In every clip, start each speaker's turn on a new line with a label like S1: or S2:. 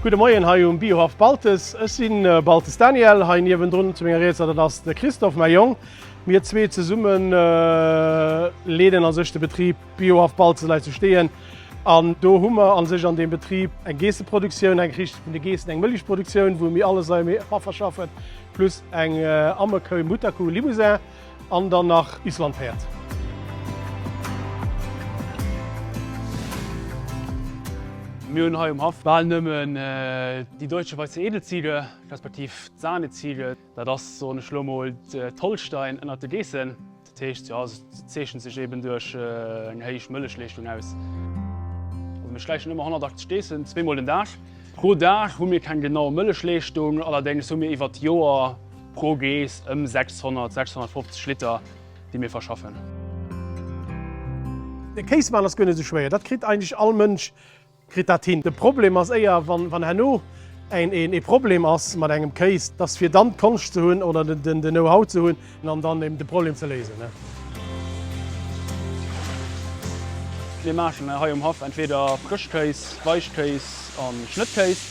S1: Gudde Moien hei um Biohaff Baltes. Ech sinn Baltes Daniel, hei niewendrun zu menger Rietser dat ass de Christophe, mäi Jong. Mir zwee zesumme leeden a sech de Betrib Biohaff Baltes lei ze steeën. An do hu mer a sech an deem Betrib eng Geesseproduktioun, eng riicht vun de Geessen eng Mëllichproduktioun, wou mir alles hei verschaffen, plus eng Ammekou, Mutterkuh, Limousin. An dann nach Islandpäerd.
S2: Mir hunn hei um Haff bal nëmmen déi Deutsche Weiße Edelziege, respektiv d'Sahneziege. Dat ass, soen ech lo mol, d'Holstein ënnert de Geessen. Dat heescht, jo, se zeechent sech eben duerch eng héich Mëllechleeschtung aus. Also mir sträichen ëmmer 180 Geessen, zweemol den Dag. Pro Dag hu mir keng genau Mëllechleeschtung, allerdéngs hu mir iwwert d'Joer Pro Geess ëm 600, 650 Liter, déi mir verschaffen.
S1: De Kéis maachen ass guer net esou schwéier, dat kritt eigentlech all Mënsch kritt dat hin. De Problem ass éier, wann herno een ee Problem ass mat engem Kéis, dass fir dann d'Konscht ze hunn oder den Know-how ze hunn an dann eben de Problem ze léisen.
S2: Mir maachen hei um Haff entweder Frëschkéis, Weichkéis an Schnëttkéis.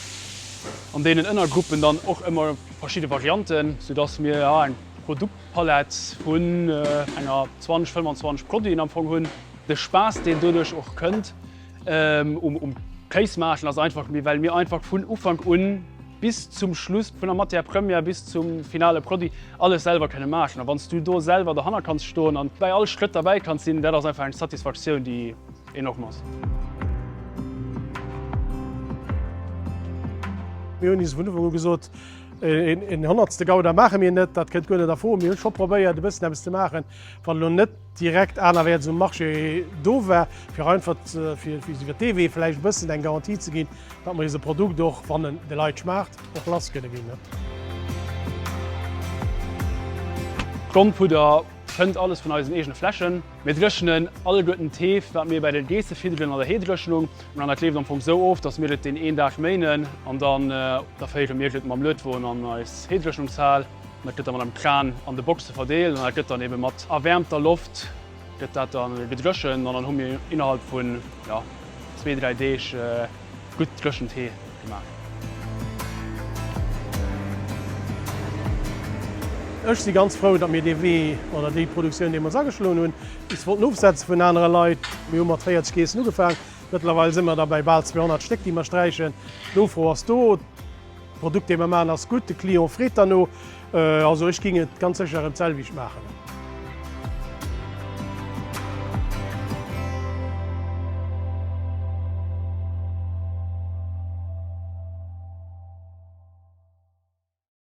S2: An deenen Ënnergruppen dann och ëmmer verschidde Varianten, soudass mir eng Produktpalett vun enger 20, 25 Produiten am Fong hunn. De Spaass, deen doduerch och kënnt um Kéis maachen, ass einfach, well mir einfach vun Ufank un bis zum Schluss, vun der Matière première bis zum finale Produit, alles selwer kënne maachen. A wann s du do selwer dohanner kanns stoen an bäi all Schrëtt derbäi kanns sinn, dat ass einfach eng Satisfaktioun, déi enorm ass.
S1: Mir hunn is vun Ufank u gesot, een honnertste Gouda maache mir net, dat kënnt guer net a Fro. Mir hunn scho probéiert e bëssen eppes ze maachen, wat elo net direkt anerwäerts um Marché do war, fir einfach fir iwwer dee Wee vläicht e bëssen eng Garantie ze ginn, datt mer eise Produkt och, wann en de Leit schmaacht, och lass kënne ginn.
S2: D'Grondpudder kënnt alles vun eisen eegene Flächen. Mir dréchenen alleguerten d'Heef, wat mir bäi de Geesse fiddelen an der Heedréchnung. An dat leeft am Fong esou of, dass mir et deen een Dag méinen an dann da féiere mir et mam Luedwon an eis Heedréchnungshal. An dat gëtt da mat engem Kran an de Boxe verdeelt an dat gëtt dann ebe mat erwäermter Loft gëtt dat da gedréchent an dann hu mir innerhalb vun, jo, zwee, dräi Deeg gutt dréchent Hee gemaach.
S1: Ech si ganz frou, datt mir dee Wee oder déi Produktioun deemools ageschloen hunn. Ech wollt en ofsetze vun anere Leit. Mir hu mat 40 Geessen ugefaangen. Mëttlerweil si mer da bäi bal 200 Stéck, déi mer sträichen. D'Nofro ass do. D'Produkt, dee mer maachen, ass gutt. De Client freet derno. Also ech géing et ganz sécher erëm d'selwecht maachen.